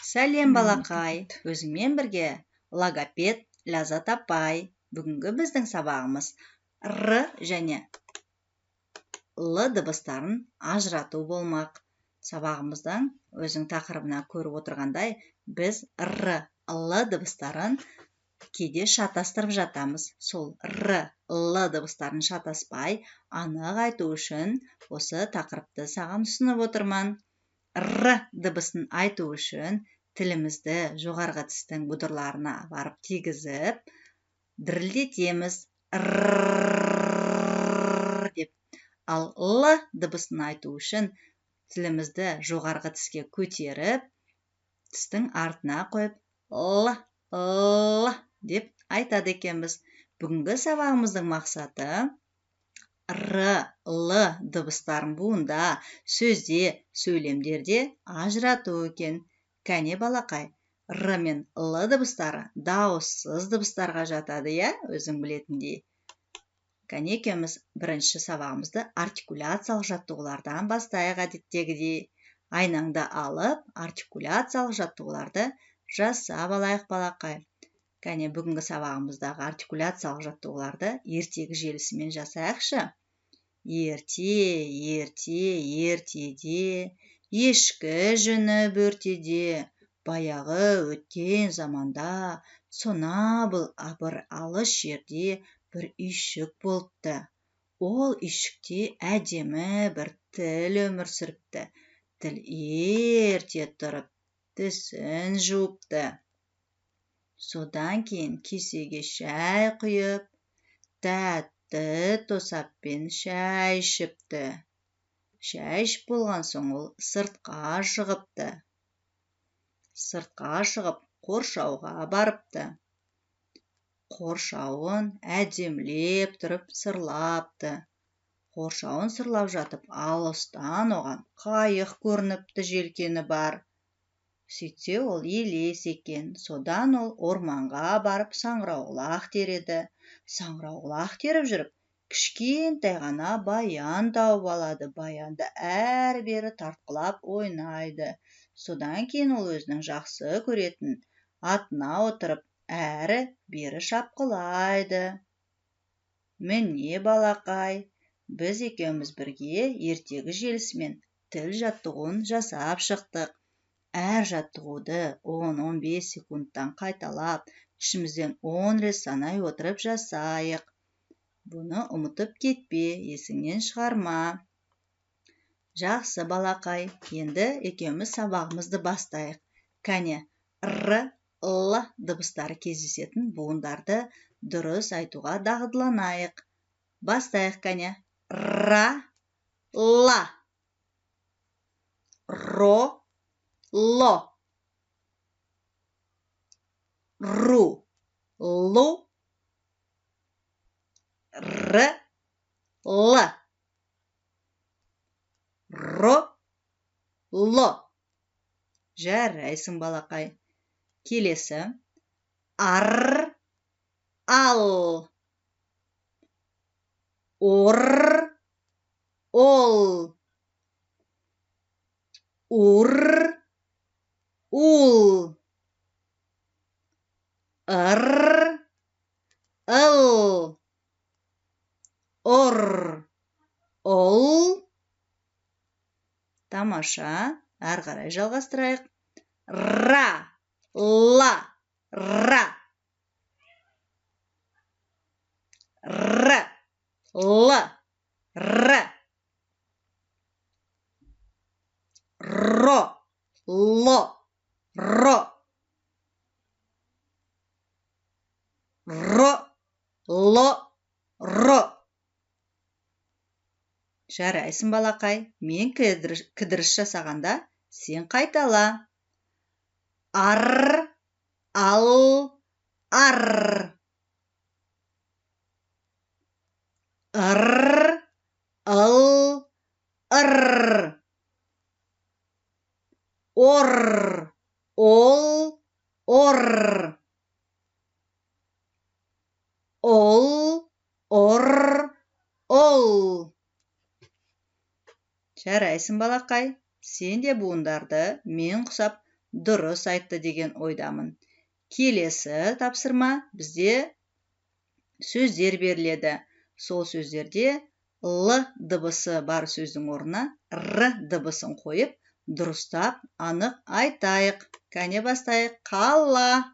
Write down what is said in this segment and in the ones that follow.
Сәлем, балақай! Өзіңмен бірге логопед Ләззат апай. Бүгінгі біздің сабағымыз р және л дыбыстарын ажырату болмақ. Сабағымыздан өзің тақырыбына көріп отырғандай, біз р, л дыбыстарын кейде шатастырып жатамыз. Сол р, л дыбыстарын шатаспай, анық айту үшін осы тақырыпты саған ұсынып отырмын. Р дыбысын айту үшін тілімізді жоғарғы тістің бұдырларына барып тигізіп, дірілдетеміз, р деп. Ал л дыбысын айту үшін тілімізді жоғарғы тіске көтеріп, тістің артына қойып, л, л деп айтады екенбіз. Бүгінгі сабағымыздың мақсаты р, л дыбыстарын буында, сөзде, сөйлемдерде ажырату екен. Кәне, балақай, р мен л дыбыстары дауыссыз дыбыстарға жатады, иә, өзің білетіндей. Кәне, екеуміз бірінші сабағымызды артикуляциялық жаттығулардан бастайық. Әдеттегідей айнаңды алып, артикуляциялық жаттығуларды жасап алайық, балақай. Кәне, бүгінгі сабағымыздағы артикуляциялық жаттығуларды ертегі желісімен жасайықшы. Ерте, ерте, ертеде, ешкі жүні бөртеде, баяғы өткен заманда, сона бұл бір алыс жерде бір үйшік болыпты. Ол үйшікте әдемі бір тіл өмір сүріпті. Тіл ерте тұрып, тісін жуыпты. Содан кейін кесеге шай құйып, тәтті тосаппен шай ішіпті. Шай ішіп болған соң ол сыртқа шығыпты. Сыртқа шығып, қоршауға барыпты. Қоршауын әдемілеп тұрып сырлапты. Қоршауын сырлап жатып, алыстан оған қайық көрініпті, желкені бар. Сөйтсе, ол елес екен. Содан ол орманға барып саңырауқұлақ тереді. Саңырауқұлақ теріп жүріп, кішкентай ғана баян тауып алады. Баянды әрі-бері тартқылап ойнайды. Содан кейін ол өзінің жақсы көретін атына отырып, әрі-бері шапқылайды. Міне, балақай, біз екеуміз бірге ертегі желісімен тіл жаттығуын жасап шықтық. Әр жаттығуды 10-15 секундтан қайталап, ішімізден 10 рет санай отырып жасайық. Бұны ұмытып кетпе, есіңнен шығарма. Жақсы, балақай, енді екеуміз сабағымызды бастайық. Кәне, р, л дыбыстары кездесетін буындарды дұрыс айтуға дағдыланайық. Бастайық, кәне. Ра, ла. Ро, ло. Ру, лу. Р, л. Ро, ло. Жарайсың, балақай. Келесі. Ар, ал. Ор, ол. Ур, ул. Ыр, ыл. Ор, ол. Тамаша, әрі қарай жалғастырайық. Ра, ла, ра. Р, л, р. Ро, ло, ро. Ро, ло, ро. Жарайсың, балақай. Мен кідіріс жасағанда сен қайтала. Ар, ал, ар. Ыр, ыл, ыр. Ор, ол, ор. Ол, ор, ол. Жарайсың, балақай. Сен де буындарды мен құсап Дұрыс айтты деген ойдамын. Келесі тапсырма бізде сөздер беріледі. Сол сөздерде л дыбысы бар сөздің орнына р дыбысын қойып, дұрыстап, анық айтайық. Кәне бастайық. Қала.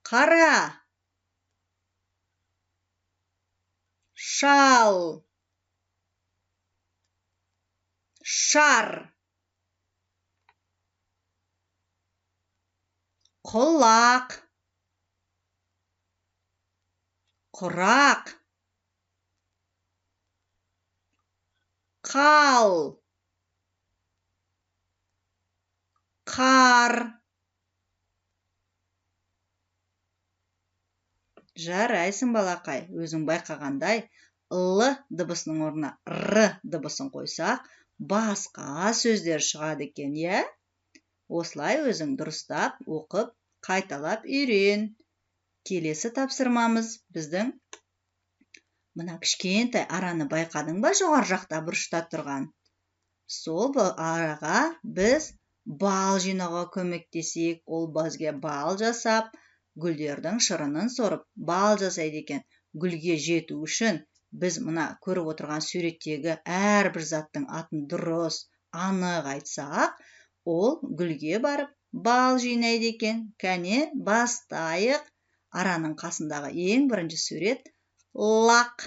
Қара. Шал. Шар. Құлақ. Құрақ. Қал. Қар. Жарайсың, балақай. Өзің байқағандай, л дыбысының орнына р дыбысын қойсақ, басқа сөздер шығады екен, иә? Осылай өзің дұрыстап оқып, қайталап үйрен. Келесі тапсырмамыз біздің мына кішкентай араны байқадың ба, жоғары жақта бұрышта тұрған? Сол араға біз бал жинауға көмектесейік. Ол бізге бал жасап, гүлдердің шырынын сорып, бал жасайды екен. Гүлге жету үшін біз мына көріп отырған суреттегі әрбір заттың атын дұрыс, анық айтсақ, ол гүлге барып бал жинайды екен. Кәне, бастайық. Араның қасындағы ең бірінші сурет лақ,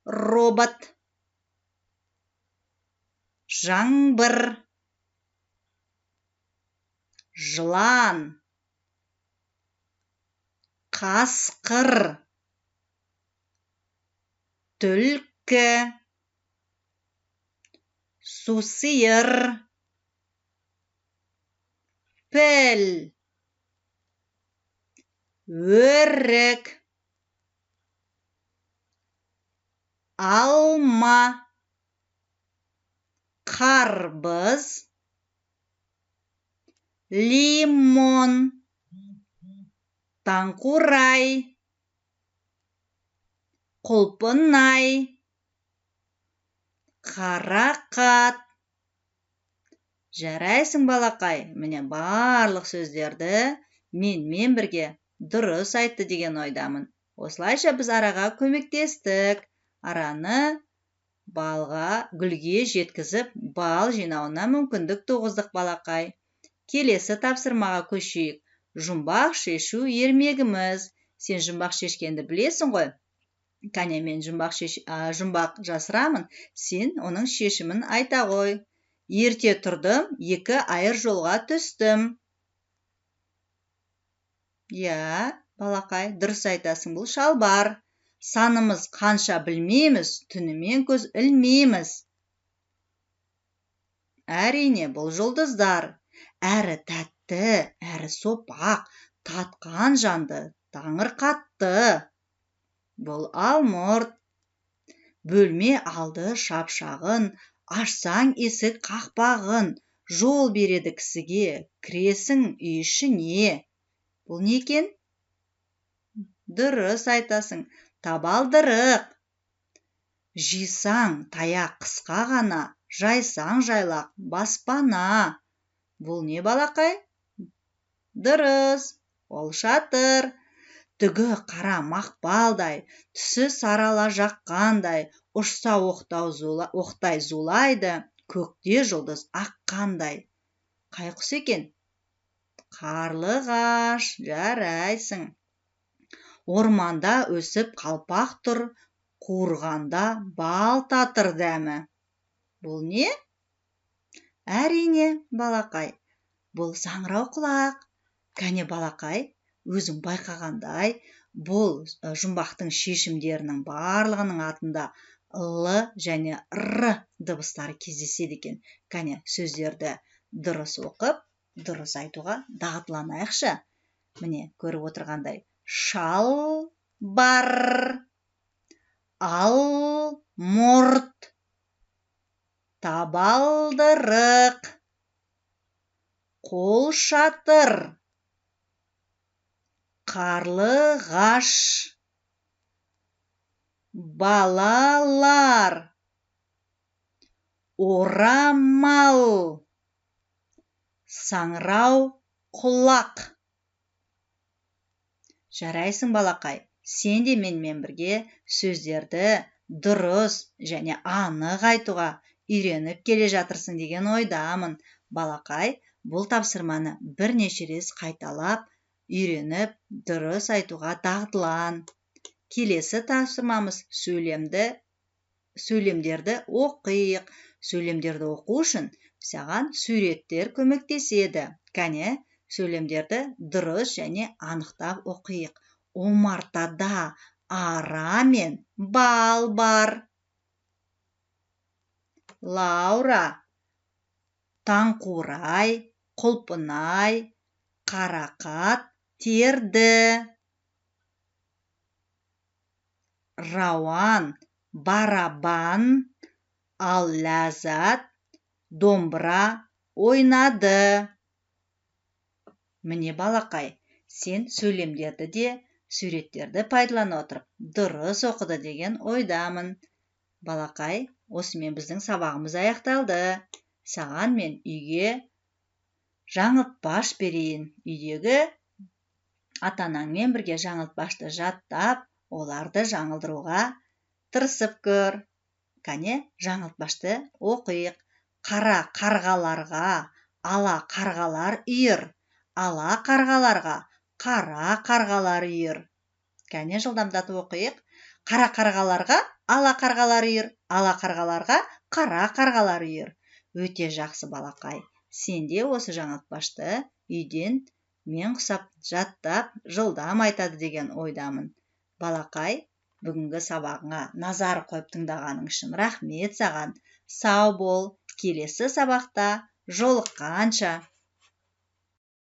робот, жаңбыр, жылан, қасқыр, түлкі, сусиыр, піл, өрік, алма, қарбыз, лимон, таңқурай, құлпынай, қарақат. Жарайсың, балақай. Міне, барлық сөздерді менімен бірге дұрыс айтты деген ойдамын. Осылайша біз араға көмектестік. Араны балға, гүлге жеткізіп, бал жинауына мүмкіндік туғыздық, балақай. Келесі тапсырмаға көшейік. Жұмбақ шешу ермегіміз. Сен жұмбақ шешкенді білесің ғой. Кәне, мен жұмбақ жасырамын, сен оның шешімін айта ғой. Ерте тұрдым, екі айыр жолға түстім. Иә, балақай, дұрыс айтасың, бұл шалбар. Санымыз қанша білмейміз, түнімен көз ілмейміз. Әрине, бұл жұлдыздар. Әрі тәтті, әрі сопақ, татқан жанды таңырқатты. Бұл алмұрт. Бөлме алды шапшағын, ашсаң есік қақпағын, жол береді кісіге, кіресің үй ішіне. Бұл не екен? Дұрыс айтасың, табалдырық. Жисаң таяқ қысқа ғана, жайсаң жайлақ баспана. Бұл не, балақай? Дұрыс, ол шатыр. Түгі қара мақпалдай, түсі сарала жаққандай, ұшса оқтай зулайды, көкте жұлдыз аққандай. Қай құс екен? Қарлығаш. Жарайсың. Орманда өсіп қалпақ тұр, қуырғанда бал татыр дәмі. Бұл не? Әрине, балақай, бұл саңырауқұлақ. Кәне, балақай, өзің байқағандай, бұл жұмбақтың шешімдерінің барлығының атында л және р дыбыстары кездеседі екен. Кәне, сөздерді дұрыс оқып, дұрыс айтуға дағдыланайықшы. Міне, көріп отырғандай, шалбар, алмұрт, табалдырық, қолшатыр, қарлығаш, балалар, Орамал. Саңырау құлақ. Жарайсың, балақай. Сен де менімен бірге сөздерді дұрыс және анық айтуға үйреніп келе жатырсың деген ойдамын. Балақай, бұл тапсырманы бірнеше рет қайталап, үйреніп, дұрыс айтуға дағдылан. Келесі тапсырмамыз сөйлемдерді оқиық. Сөйлемдерді оқу үшін саған суреттер көмектеседі. Кәне, сөйлемдерді дұрыс және анықтап оқиық. Омартада ара мен бал бар. Лаура таңқурай, құлпынай, қарақат терді. Рауан барабан, ал Ләззат домбыра ойнады. Міне, балақай, сен сөйлемдерді де суреттерді пайдалана отырып дұрыс оқыды деген ойдамын. Балақай, осымен біздің сабағымыз аяқталды. Саған мен үйге жаңылтпаш берейін. Үйдегі ата-анаңмен бірге жаңылтпашты жаттап, оларды жаңылдыруға тырысып көр. Кәне, жаңылтпашты оқиық. Қара қарғаларға ала қарғалар үйір, ала қарғаларға қара қарғалар үйір. Кәне, жылдамдатып оқиық. Қара қарғаларға ала қарғалар үйір, ала қарғаларға қара қарғалар үйір. Өте жақсы, балақай. Сен де осы жаңылтпашты үйден мен құсап жаттап, жылдам айтады деген ойдамын. Балақай, бүгінгі сабағыңа назар қойып тыңдағаның үшін рахмет саған. Сау бол, келесі сабақта жолыққанша.